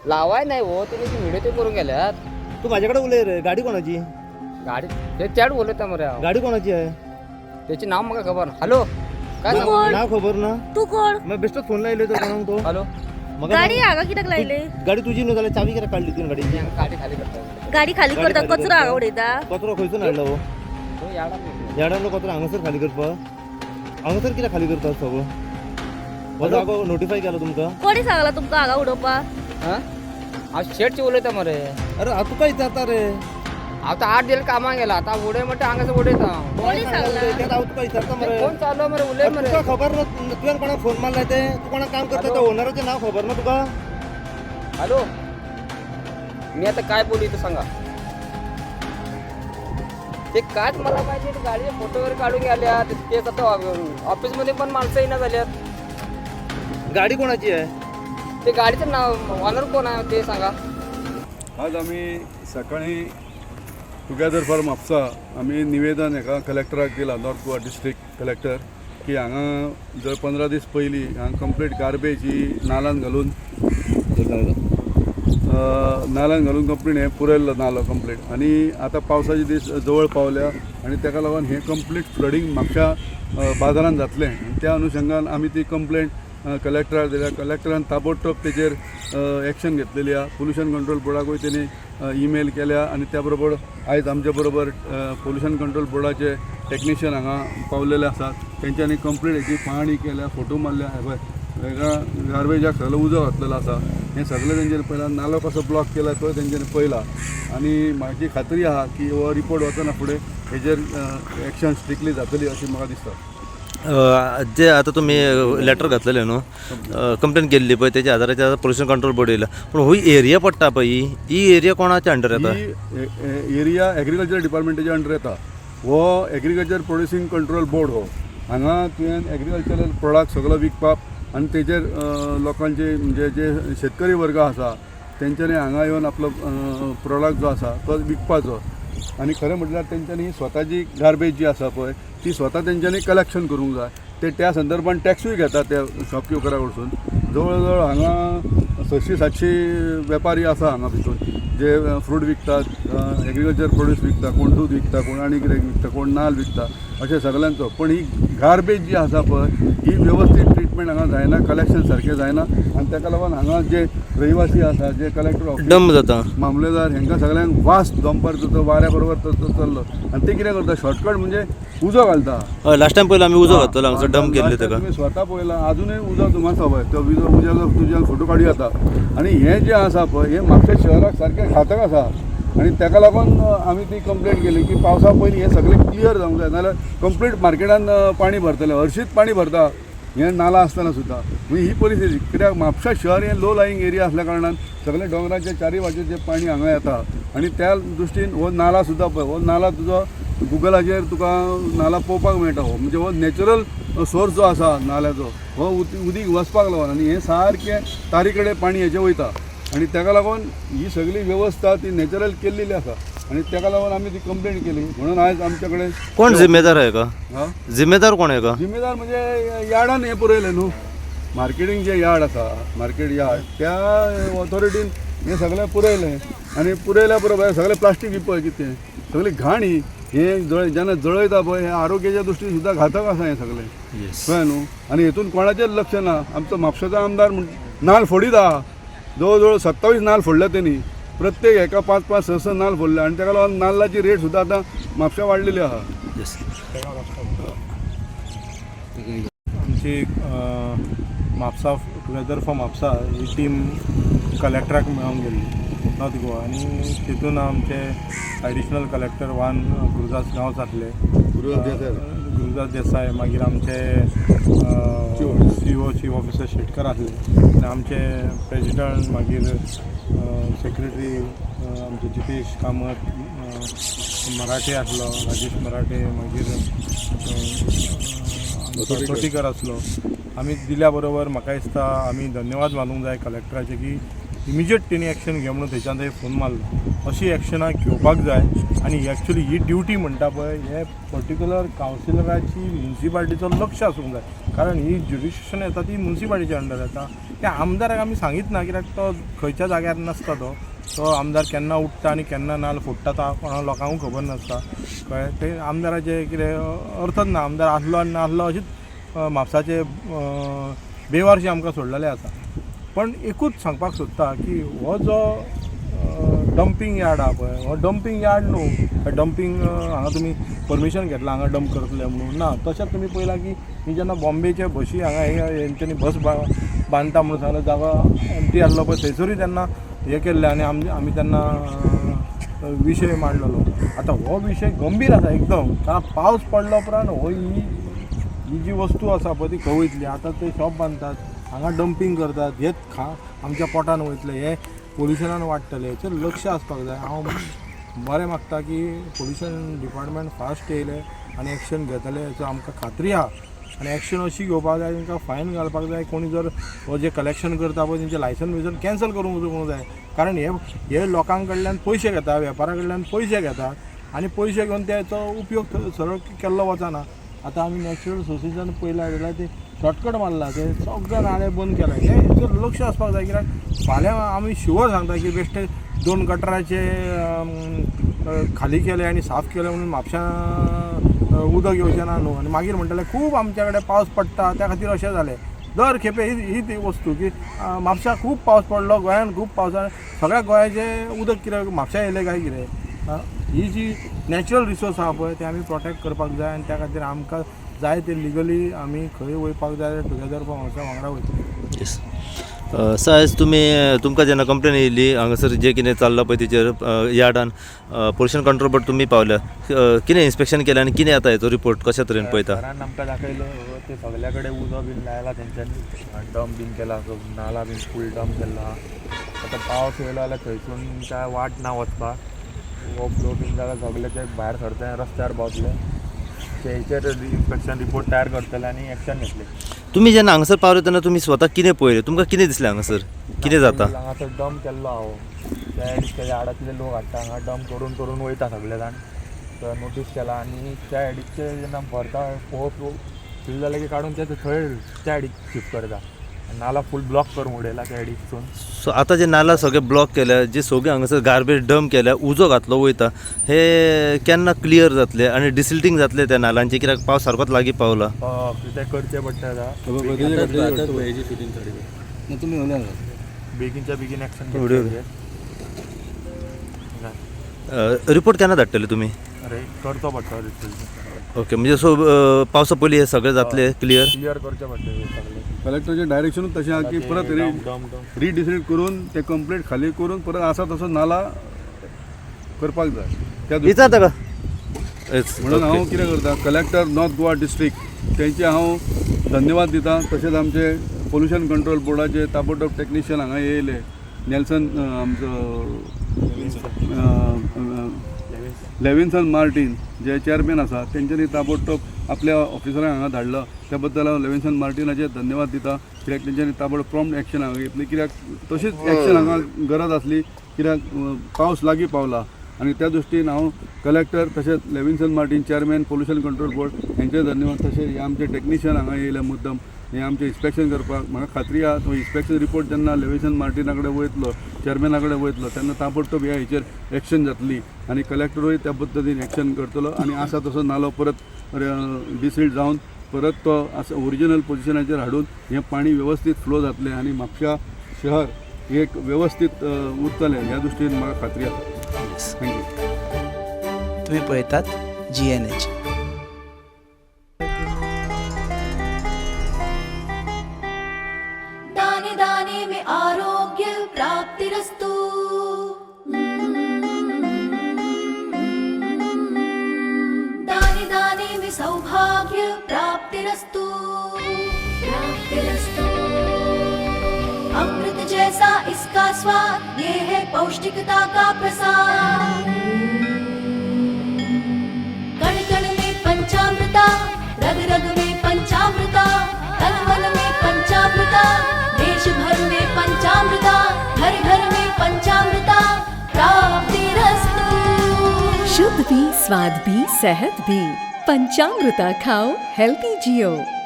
लावाय नाही हो, तिने ती व्हिडिओ ते करून गेल्यात. तू माझ्याकडे उलय रे. गाडी कोणाची? गाडी ते त्याड बोलत मरे हांव. गाडी कोणाची आहे? त्याचे नाव म्हाका खबर ना. हॅलो, काय तू सांगू? कोण? नाव खबर ना? तू कोण? मग बेस्टच फोन लायले तर कोणाक तो. हॅलो. मग गाडी हांगा कित्याक लायले? गाडी तुझी न्हू जाल्यार चावी कित्याक काडली तुवें गाडयेची? गाडी खाली करता. गाडी खाली गाडी करता? खाली कचरो करता. हांगा उडयता. कचरो खंयसून हाडलो हो? तो यार्डात. यार्डांतलो कचरो हांगासर खाली करपाक? हांगासर कित्याक खाली करतात सगळो? हो जागो नोटिफाय केला तुमकां? कोणी सांगला तुमकां हांगा उडोवपाक? हां, हांव शेटचे उलयता मरे. अरे हांव तुका विचारता रे. हांव तर 8 दीस कामाक गेला, आतां उडय म्हणटा, हांगासर उडयता हांव. कोणी सांगला? तें हांव तुका विचारता मरे. कोण चाललो मरे, उलय अरे मरे. तुका खबर ना? तुवें कोणाक फोन मारला ते? तू कोणाक काम करता त्या ओनराचें नाव खबर ना तुका? हॅलो, मी आता काय बोलू इथं सांगा. ते कायच मला माहिती नाही, गाडीचे फोटो वगैरे काढून गेल्या. तेच आता ऑफिसमध्ये पण माणसं येईना झाल्यात. गाडी कोणाची आहे? ते गाडीचं नाव, ऑनर कोण आहे ते सांगा. आज आमी सकाळी टुगेदर फॉर म्हापसा आमी निवेदन हेका कलेक्टराक दिला, नॉर्थ गोवा डिस्ट्रिक्ट कलेक्टर, की हांगा जर 15 दीस पयलीं हांगा कंप्लीट गार्बेज ही नालान घालून नाल्यान घालून कंप्लीट हें पुरयल्लो नालो कंप्लीट. आनी आतां पावसाचे दीस जवळ पावल्या आनी ताका लागून हें कंप्लीट फ्लडींग म्हापशा बाजारान जातलें. आनी त्या अनुशंगान आमी ती कंप्लेंट कलेक्टराक दिल्या. कलेक्टरान ताबडतोब तेजेर एक्शन घेतलेली आहा. पोल्युशन कंट्रोल बोर्डाकूय तेणी ईमेल केल्या आनी त्या बरोबर आयज आमच्या बरोबर पोल्युशन कंट्रोल बोर्डाचे टेक्निशियन हांगा पावलेले आसात. तेंच्यांनी कंप्लीट हेची पाहणी केल्या, फोटो मारल्या. हे पळय, हेका गार्बेजाक सगळो उजो घातलेलो आसा. हें सगळें तेंच्यांनी पळयलां. नालो कसो ब्लॉक केला तो तेंच्यांनी पळयला. आनी म्हाजी खात्री आहा की हो रिपोर्ट वचना फुडें हेजेर एक्शन स्ट्रिक्टली जातली अशी म्हाका दिसता. जे आता तुमी लेटर घातलेलें न्हू, कंप्लेन केल्ली पळय, तेच्या आदाराचेर आतां पोल्युशन कंट्रोल बोर्ड येयला. पूण ही एरिया पडटा पळय, ही ही एरिया कोणाच्या अंडर येता? ही एरिया एग्रीकल्चर डिपार्टमेंटाच्या अंडर येता. हो एग्रीकल्चर प्रोड्युसींग कंट्रोल बोर्ड हो. हांगा तुवें एग्रीकल्चरल प्रोडक्ट सगळो विकपाक आनी तेजेर लोकांचे, म्हणजे जे शेतकरी वर्ग आसा तेंच्यांनी हांगा येवन आपलो प्रोडक्ट जो आसा तो विकपाचो. आनी खरें म्हटल्यार तेंच्यांनी स्वताची गार्बेज जी आसा पळय, ती स्वता तेंच्यांनी कलेक्शन करूंक जाय. ते त्या संदर्भान टॅक्सूय घेतात त्या शॉपकिपरा कडसून. जवळ जवळ हांगा 600-700 वेपारी आसा हांगा भितून, जे फ्रूट विकतात, एग्रीकल्चर प्रोड्यूस विकता, कोण दूद विकता, कोण आनी कितें विकता, कोण नाल विकता, अशें सगल्यांचो. पण ही गार्बेज जी आसा पळय, ही वेवस्थीत ट्रिटमेंट हांगा जायना, कलेक्शन सारकें जायना. आनी ताका लागून हांगा जे रहिवासी आसा, जे कलेक्टर ऑफिस, डंप जाता. मामलेदार, हांकां सगळ्यांक वास दंपार तो वाऱ्या बरोबर तो तो चल्लो. आनी ते कितें करता, शॉर्टकट म्हणजे उजो घालता. हय, लास्ट टायम पयलो आमी उजो घातलेलो हांगसर, डंप केल्ले ताका. तुमी स्वता पळयला, अजुनूय उजो तुमकां पळय, तो उजो उज्याचो तुज्यान फोटो काडूं येता. आनी हें जें आसा पळय, हें म्हापशें शहराक सारकें घातक आसा. आनी ताका लागून आमी ती कंप्लेन केली की पावसा पयलीं हें सगळें क्लियर जावंक जाय, नाजाल्यार कंप्लीट मार्केटान पाणी भरतलें. हरशींच पाणी भरता हें नाला आसतना सुद्दां. म्हणजे ही परिस्थिती कित्याक, म्हापशा शहर हें लो लाईंग एरिया आसल्या कारणान सगळें दोंगराच्या चारूय बाजूचें पाणी हांगा येता. आनी त्या दृश्टीन हो नाला सुद्दां पळय, हो नाला तुजो गुगलाचेर तुका नाला पळोवपाक मेळटा. हो म्हणजे हो नॅचरल सोर्स जो आसा नाल्याचो, हो उदीक वचपाक लागून आनी हें सारकें तारी कडेन पाणी हेजें वयता. आनी ताका लागून ही सगळी वेवस्था ती नॅचरल केल्लेली आसा. आनी ताका लागून आमी ती कंप्लेन केली म्हणून आयज आमच्या कडेन कोण जिम्मेदार आहे का? हा? जिम्मेदार कोण आहे का? जिम्मेदार म्हणजे यार्डान हें पुरयलें न्हू, मार्केटींग जें यार्ड आसा, मार्केट यार्ड, त्या ऑथॉरिटीन हें सगळें पुरयलें. आनी पुरयल्या बरोबर सगळें प्लास्टीक बी पळय कितें सगळी घाण ही. हें जळ जेन्ना जळयता पळय, हें आरोग्याच्या दृश्टीन सुद्दां घातक आसा हें सगळें. कळ्ळें न्हू? आनी हेतून कोणाचेंच लक्ष ना. आमचो म्हापशेचो आमदार म्हण नाल फोडीत आहा. जवळ जवळ 27 नाल फोडल्या तेणी. प्रत्येक हेका पांच पांच स स नाल फोडले. आनी ताका लागून नाल्लाची रेट सुद्दां आतां म्हापश्यां वाडलेली आहा. आमची म्हापसा टुगेदर फॉर म्हापसा ही टीम कलेक्टराक मेळोंक गेल्ली नॉर्थ गोवा. आनी तितून आमचे एडिशनल कलेक्टर वान गुरुदास गांवस आसले. गुरुदास देसाय. गुरुदास देसाय, मागीर आमचे सीओ, चीफ ऑफिसर शेटकर आसले आनी आमचे प्रेजिडंट, मागीर सेक्रेटरी आमचे जितेश कामत, मराठे आसलो, राजेश मराठे, मागीर तोटीकर आसलो. आमी दिल्या बरोबर म्हाका दिसता आमी धन्यवाद मानूंक जाय कलेक्टराचे की इमिजिएट तेणी एक्शन घे म्हणून थंयच्यान थंय फोन मारलो. अशी एक्शनां घेवपाक जाय आनी एक्चुली ही ड्युटी म्हणटा पळय हे पर्टिक्युलर कावन्सिलराची म्युन्सिपाल्टीचो लक्ष आसूंक जाय, कारण ही ज्युरिस्डिक्शन येता ती म्युन्सिपाल्टीच्या अंडर येता. त्या आमदाराक आमी सांगीत ना कित्याक तो खंयच्या जाग्यार नासता, तो तो आमदार केन्ना उठ्ठा आनी केन्ना नाल्ल फोडटा तो कोणा लोकांकूय खबर नासता, कळ्ळें. ते आमदाराचें कितें अर्थच ना, आमदार आसलो आनी नासलो अशीच म्हापसाचे बेवारशी आमकां सोडलेले आसा. पण एकूच सांगपाक सोदता की हो जो डंपींग यार्ड आहा पळय, हो डंपींग यार्ड न्हू, डंपींग हांगा तुमी परमिशन घेतलां हांगा डंप करतले म्हणून ना. तशेंच तुमी पळयलां की मी जेन्ना बॉम्बेचे बशी हांगा हे हेंच्यांनी बस बांदता म्हणून सांगलें, जागो एमटी आहलो पळय थंयसरूय तेन्ना हें केल्लें आनी आमी तेन्ना विशय मांडलेलो. आतां हो विशय गंभीर आसा एकदम, कारण पावस पडलो उपरांत हो ही जी वस्तू आसा पळय ती खंय वयतली. आतां ते शॉप बांदतात हांगा डंपींग करतात, हेच खा आमच्या पोटान वयतले, हे पोल्युशनान वाडटलें, हेचेर लक्ष आसपाक जाय. हांव बरें मागता की पोल्युशन डिपार्टमेंट फास्ट येयलें आनी एक्शन घेतलें हेचो आमकां खात्री आहा. आनी एक्शन अशी घेवपाक जाय, तांकां फायन घालपाक जाय, कोणी जर हो जे कलेक्शन करता पळय तेंचें लायसन बियसन कॅन्सल करूंक जाय, कारण हे हे लोकां कडल्यान पयशे घेता, वेपारा कडल्यान पयशे घेतात आनी पयशे घेवन तेचो उपयोग सरळ केल्लो वचना. आतां आमी नॅचरल सोर्सीसान पयला जाल्यार ते शॉर्टकट मारला, ते सगळे नाळे बंद केले, हे हेचेर लक्ष आसपाक जाय. कित्याक फाल्यां आमी शुवर सांगता की बेश्टे 2 गटराचे खाली केले आनी साफ केले म्हणून म्हापश्यां उदक येवचें ना न्हू. आनी मागीर म्हणटले खूब आमच्या कडेन पावस पडटा त्या खातीर अशें जालें. दर खेपे ही ती वस्तू की म्हापश्यां खूब पावस पडलो, गोंयांत खूब पावस जालो, सगळ्या गोंयाचें उदक कितें म्हापश्यां येयलें काय कितें. ही जी नॅचरल रिसोर्स आहा पळय ते आमी प्रोटेक्ट करपाक जाय आनी त्या खातीर आमकां जाय ते लिगली आमी खंय वयपाक जाय टुगेदर फॉर म्हापसा वांगडा वयतले. येस सर, आयज तुमी तुमकां जेन्ना कंप्लेन येयली हांगासर जें कितें चल्लां पळय तेचेर यार्डान पोल्युशन कंट्रोल बोर्ड तुमी पावल्या, कितें इन्स्पेक्शन केलें आनी कितें आतां हेचो रिपोर्ट कशा तरेन पळयता? सरान आमकां दाखयलो ते सगल्या कडेन उजो बीन लायला तेंच्यांनी, डंप बीन केला, नाला बीन फूल डंप केला. आतां पावस येयलो जाल्यार थंयसून काय वाट ना वचपाक, ओवरफ्लो बीन जाल्यार सगळे ते भायर सरते रस्त्यार पावतले. तेचेर इन्स्पेक्शन रिपोर्ट तयार करतले आनी एक्शन घेतले. तुमी जेन्ना हांगासर पावले तेन्ना तुमी स्वता कितें पळयलें, तुमकां कितें दिसलें हांगासर कितें जाता? हांगासर डंप केल्लो हांव, त्या यार्डांतले लोक हाडटा हांगा डंप करून करून वयता सगळे जाण, तर नोटीस केला. आनी त्या सायडीचे जेन्ना भरता ओवरफ्लो फूल जालें की काडून ते थंय त्या सायडीक शिफ्ट करता, नाला फूल ब्लॉक करून उडयला त्या सायडीकसून. सो आतां जे नाला सगळे ब्लॉक केल्या, जे सगळे हांगासर गार्बेज डंप केल्या, उजो घातलो वयता, हे केन्ना क्लियर जातले आनी डिसिल्टींग जातले त्या नालांचे? कित्याक पावस सारकोच लागीं पावला. ते करचे पडटा आतां, बेगीनच्या बेगीन एक्शन घेतले. रिपोर्ट केन्ना धाडटले तुमी? अरे करचो पडटा रिपोर्ट. ओके, म्हणजे सो पावसा पयलीं हे सगळें जातलें क्लियर? क्लियर करचें पडटलें सगळें. कलेक्टराचें डायरेक्शनूच तशें आहा की परत रिडिसीड करून ते कंप्लीट खाली करून परत आसा तसो नाला करपाक जाय. त्या विचारता का? म्हणून हांव कितें करता, कलेक्टर नॉर्थ गोवा डिस्ट्रिक्ट तेंचे हांव धन्यवाद दिता. तशेंच आमचे पोल्युशन कंट्रोल बोर्डाचे ताबडतोब टॅक्निशियन हांगा येयले, नेल्सन आमचो लेविन्सन मार्टीन जे चेअरमॅन आसा तेंच्यांनी ताबडतोब आपल्या ऑफिसरांक हांगा धाडला, त्या बद्दल हांव लेविन्सन मार्टिनाचेर धन्यवाद दिता. कित्याक तेंच्यांनी ताबड प्रॉम्प्ट एक्शन हांगा घेतली, कित्याक तशीच एक्शन हांगा गरज आसली, कित्याक पावस लागीं पावला. आनी त्या दृश्टीन हांव कलेक्टर तशेंच Levinson Martin chairman pollution control board हेंचे धन्यवाद. तशेंच हे आमचे टॅक्निशियन हांगा येयले मुद्दम हे आमचें इन्स्पेक्शन करपाक. म्हाका खात्री आहा तो इन्स्पेक्शन रिपोर्ट जेन्ना लेविन्सन मार्टिना कडेन वयतलो, चेअरमॅना कडेन वयतलो, तेन्ना ताबडतोब ह्या हेचेर एक्शन जातली आनी कलेक्टरूय त्या पद्दतीन एक्शन करतलो आनी आसा तसो नालो परत डिसील्ड जावन परत तो आसा ओरिजिनल पोजिशनाचेर हाडून हें पाणी वेवस्थीत फ्लो जातलें आनी म्हापशा शहर एक वेवस्थीत उरतलें ह्या दृश्टीन म्हाका खात्री आसा. Thank you. तुम्ही पळयतात GNH. दाने दाने में आरोग्य प्राप्तिरस्तु. दाने दाने में सौभाग्य प्राप्तिरस्तु. प्राप्तिरस्तु. अमृत जैसा इसका स्वाद, ये है पौष्टिकता का प्रसाद. कण कण में पंचामृता, रग रग में पंचामृता, तन मन में पंचामृता, देश भर में पंचामृता, घर घर स्वाद भी, सेहत भी। पंचामृता खाओ, हेल्दी जियो।